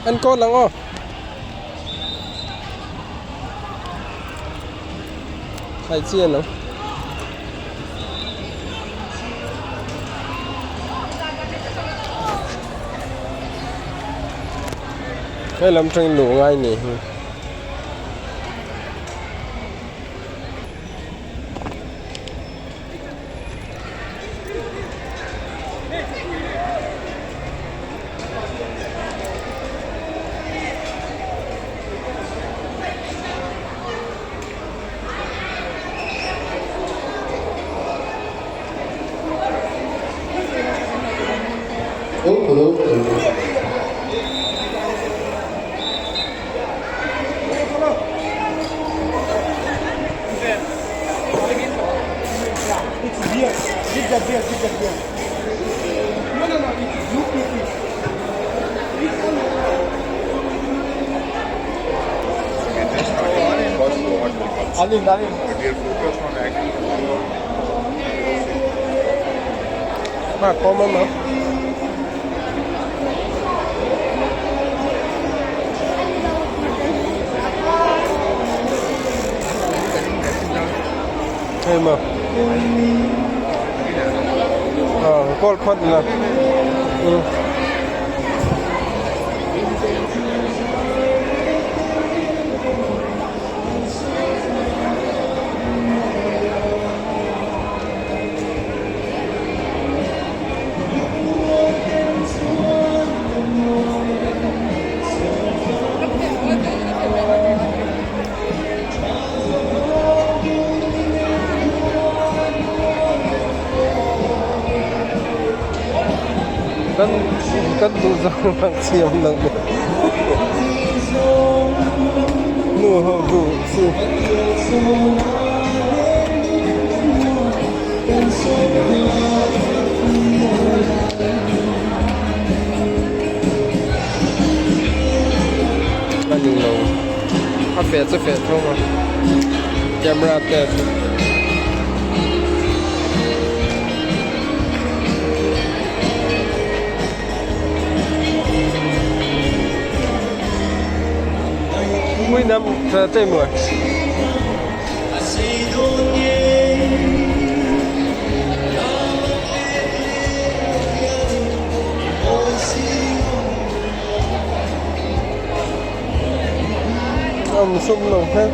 Enkawl ang aw. Thlai chi an awm. Hei lam tangin luh ngai ni hi. A common a. Hei maw ah call phawt ila umm. Kan kan duh zawng ang chi awm lo nia nu ho duh chi. A ni lo a feh chu feh tho a camera te chu. Âm sum lồng hết.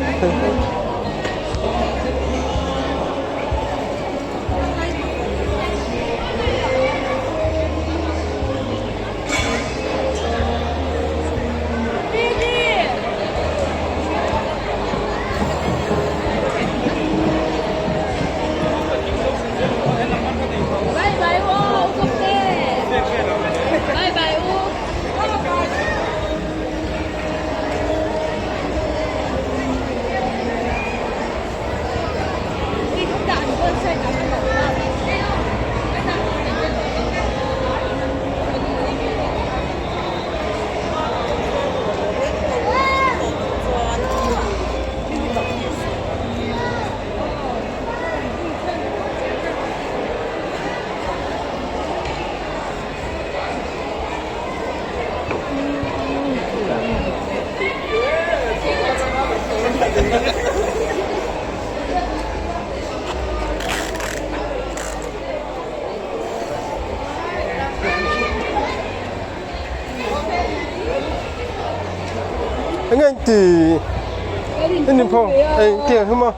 Eng eng ti in pawh eng tiang hi maw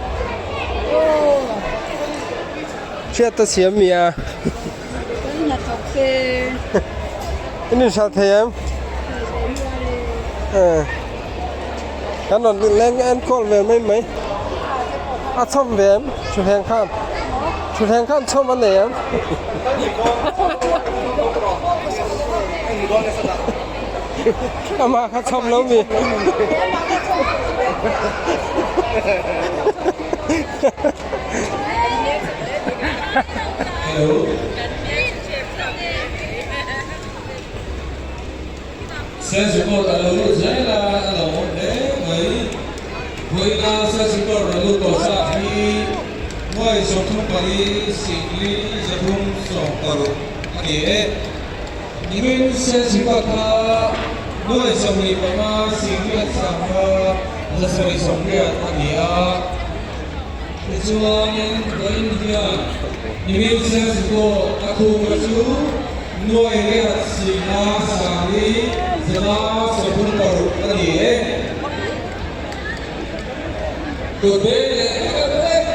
hriat a siam mi a in inhral thei em kan rawn leng enkawl ve mai mai a chhawm ve em thutthleng khan thutthleng khan chhawm a nei em. Amah kha chhawm lo mi. Sesipawt a lo lut zel a, a lo awm hle mai. Vawiina Sesipawt rawn lut tawh zat hi nuai 34 singli 360 a ni e. Nimin Sesipawt kha. Nuai 25 singriat sangha 780 a ni a. Tichuanin vawiin hian nimin sales report a khumna chu nuai riat singa sangli 536 a ni e. Kut beng leh vek vek.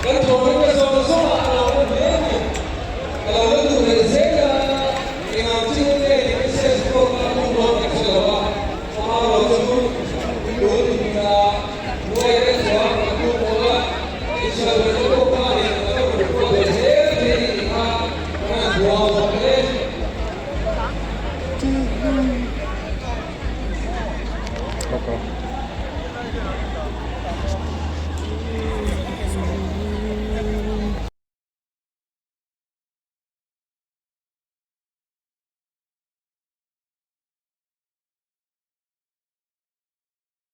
Kan thawhrimna zawng zawngah a lo awm hle a ni. A lo la duh leh zel a, engang chu nge nimin sales report kha a khum dawn kan hre lo a. Amaherawhchu tun huna nuai reng chuan kan hmu pawh a, inchhal ve te pawh khanin an lo report ve zel thei a nih kha kan han buau bawk e.